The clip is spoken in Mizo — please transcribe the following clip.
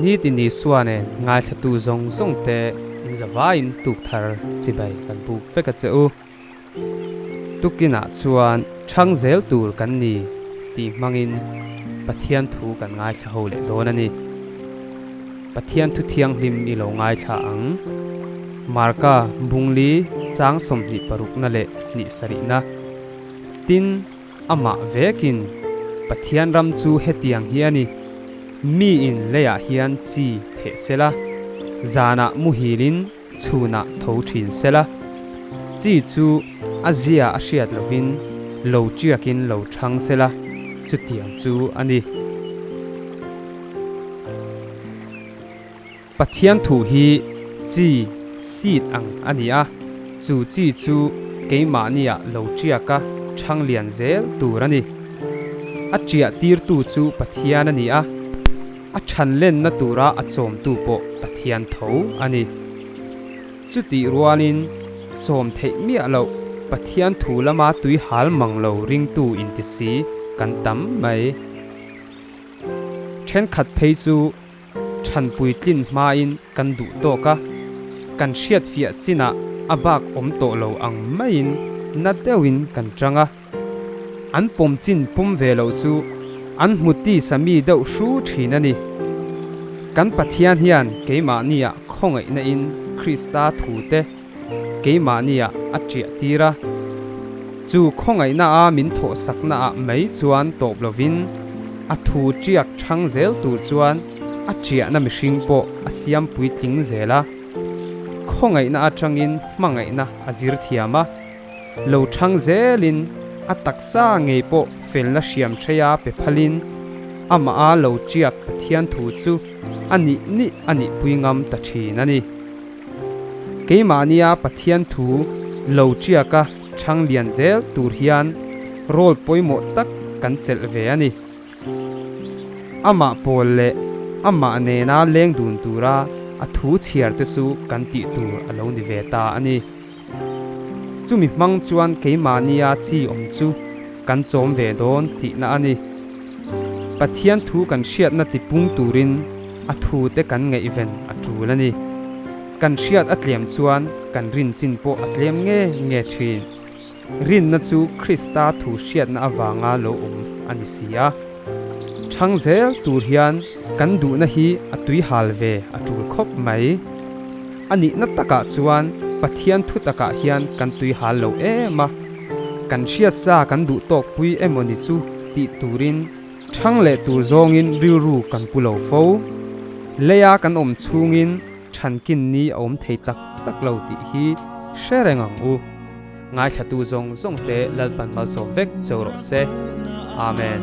Nitin Isua nen ngaithlatu zawng zawng te inzavaiin tuk thar chibai kan buk vek a che u. Tukinah chuan chhang zel tur kan ni tih hmangin Pathian thu kan ngaithla ho leh dawn a ni. Pathian thu thianghlim i lo ngaithla ang. Marka Bungli chang 26na leh hnih sarihna. Tin, amah vekin Pathian ram chu hetiang hi a ni, Miin leiah hian chi theh sela, zanah muhilin chhunah tho thin sela, chi chu a zia a hriat lovin lo tiakin lo thang sela, chutiang chu a ni. Pathian thu hi chi, seed, ang a ni a, chu chi chu keimahniah lo tiaka thang lian zel tur a ni. A tiah tirtu chu Pathian a ni a. A ṭhan lenna tura a chawmtu pawh Pathian tho a ni. Chutih rualin chawm theih miah loh Pathian thu lama tui hal mang lo ringtu inti si kan tam mai. Ṭhenkhat phei chu ṭhan puitlin hmain kan duh tawk a, kan hriatfiah chinah a bak awm tawh lo ang maiin na deuhin kan ṭang a. An pawm chin pawm ve loh chu an hmu tisa mi deuh hru thin a ni. Kan Pathian hian keimahniah khawngaihna in Krista thu te keimahniah a ṭiah tir a. Chu khawngaihna a min thawhsakna ah mai chuan tawp lovin a thu ṭiak ṭhang zel tur chuan a ṭiahna mihring pawh a siam puitling zel a. Khawngaihna aṭangin hmangaihna a zir thiam a. Lo thang zelin a taksa ngei pawh felna hriam hreia pe phalin amah a lo tiak Pathian thu chu a nih nih a nihpui ngam ta thin a ni. Keimahnia Pathian thu lo tiaka thang lian zel tur hian role pawimawh tak kan chelh ve a ni. Amah pawl leh amah nena leng dun tura a thu chhiar te chu kan tih tur a lo ni ve ta a ni. Chumi hmang chuan keimahnia chi awm chu kan chawm ve dawn tihna a ni. Pathian thu kan hriatna tipung turin a thute kan ngaihven a tul a ni. Kan hriat a tlem chuan kan rin chin pawh a tlem nge nge thin. Rinna chu Krista thu hriatna avanga lo awm a ni si a. Thang zel tur hian kan duhna hi a tui hal ve a tul khawp mai. A nihna takah chuan Pathian thu takah hian kan tui hal lo em a, kan hriat sa kan duh tawk pui emaw ni chu tih turin thang leh tur zawngin rilru kan pu lo fo. Leia kan awm chhungin thankin ni a awm thei tak tak lo tih hi hre reng ang u. Ngaithlatu zawng zawng te Lalpan malsawm vek cho rawh se. Amen.